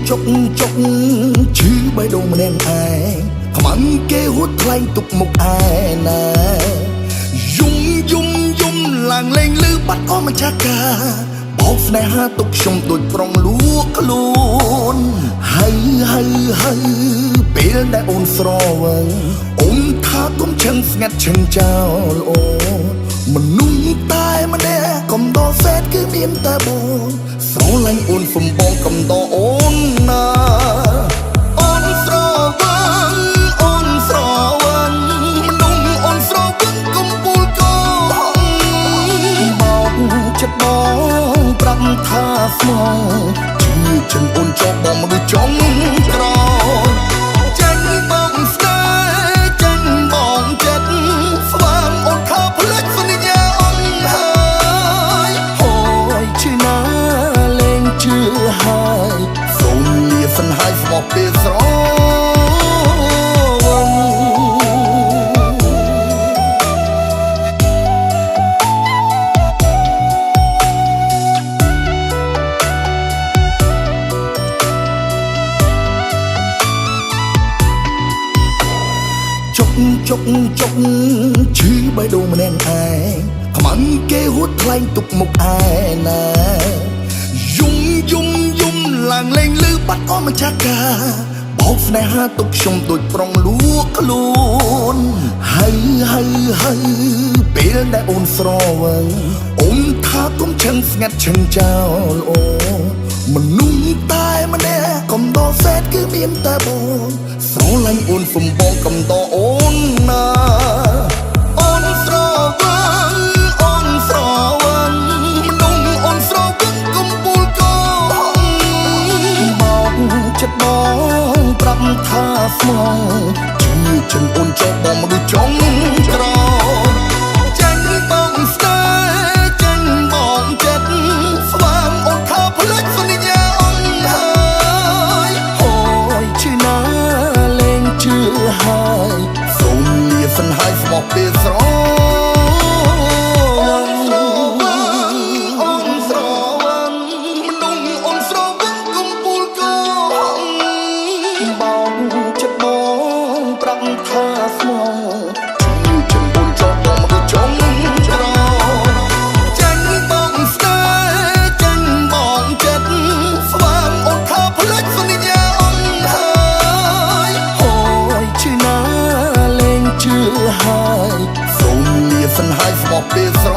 ចុកចុកឈឺបេះដូងម្នាក់ឯងខ្មាំងគេហួតថ្លែងទុកមុខឯណាយំយំយំឡើងលេងលឺបាត់អស់ម្ចាស់ការបោកស្នេហាទុកខ្ញុំដូចប្រុងលួខ្លួនហើយហើយហើយពេលដែលអូនស្រវឹងអូនថាគុំឆឹងស្ងាត់ឆឹងចោលអូមនុស្សតែម្នាក់កំដរសេតគឺមានតែបងស្រឡាញ់អូនសំបងកំដរអូនណាអូនស្រវឹងអូនស្រវឹងមនុស្សអូនស្រវឹងកំពូលកងបោកចិត្តបងប្រាប់ថាស្មងជឿចិនអូនចោលបងមនុស្សចុងក្រោយចាញ់បងស្នេហ៍ចាញ់បងចិត្តស្វាមអូនថាភ្លេចសន្យាអងហើយហើយឈឺណាលែងជឿហើយសូមលាសិនហើយស្មោះពេលស្រវឹងចុកចុកចុកឈឺបេះដូងម្នាក់ឯងខ្មាំងគេហួតថ្លែងទុកមុខឯណាយំយំយំឡើងលេងលឺបាត់អស់ម្ចាស់ការបោកស្នេហាទុកខ្ញុំដូចប្រុងលួខ្លួនហើយហើយហើយពេលដែលអូនស្រវឹងអូនថាគុំឆឹងស្ងាត់ឆឹងចោលអូមនុស្សតែម្នាក់កំដរសេតគឺមានតែបងស្រឡាញ់អូនសំបងកំដរអូនណាអូនស្រវឹងអូនស្រវឹងមនុស្សអូនស្រវឹងកំពូលកងបោកចិត្តបងប្រាប់ថាស្មងជឿចិនអូនចោលបងមនុស្សចុងក្រោយចាញ់បងស្នេហ៍ចាញ់បងចិត្តស្វាមអូនថាភ្លេចសន្យាអងហើយហើយឈឺណាលែងជឿហើយសូមលាសិនហើយស្មោះពេលស្រវឹងអូនស្រវឹងមនុស្សអូនស្រវឹងកំពូលកងបោកចិត្តបងប្រាប់ថាស្មោះជឿចិនអូនចោលបងមនុស្សចុងក្រោយចាញ់បងស្នេហ៍ចាញ់បងចិត្តស្វាមអូនថាភ្លេចសន្យាអងហើយហើយឈឺណាលែងជឿហើយសូមលាសិនហើយស្មោះពេលស្រ